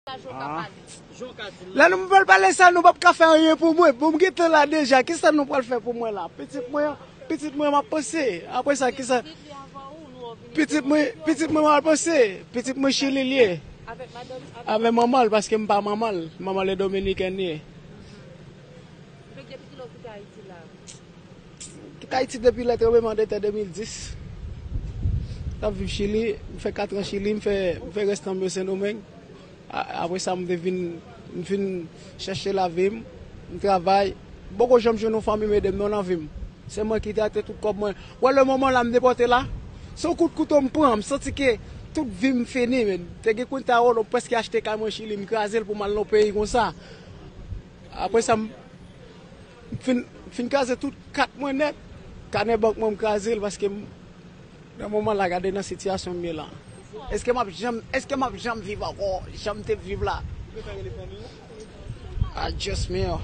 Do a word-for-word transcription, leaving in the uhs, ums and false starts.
Ah. Lè nou pral pale sa, nou p ap ka fè anyen pou mwen. Bon, m gentan la deja. Kisa nou pral fè pou mwen la? Pitit mwen, pitit mwen, m ap panse. Apre sa, kisa? Pitit mwen, pitit mwen, m ap panse. Pitit mwen, Chili l ye. Avèk manman l, paske m pa manman l. Manman l e dominikèn li ye. Kit Ayiti depi lè tranbleman de tè de mil dis. M ap viv Chili, m fè kat an Chili, m fè, m fè restan m yo Sendomeng. A- Apre sa, m te vin, m vin chèche lavi m, m travay. M poko janm jwenn yon fanmi m ede m non nan vi m. Se mwen ki gate tout kòb mwen. Wè, le moman la, m depòte la. Se yon kout kouto m pran, m santi ke tout vi m fini, men. Te gen kwen ta wòl, m prèske achte kay mwen Chili, m kraze l pou m al nan yon peyi konsa. Apre sa, m fin, fin kraze tout kat mwen nèt. Kanè bank mwen, m kraze l paske m, nan moman la, gade nan sitiyasyon m ye la. Èske m ap janm, èske m ap janm viv ankò? Jan m te viv la. Adios, mio.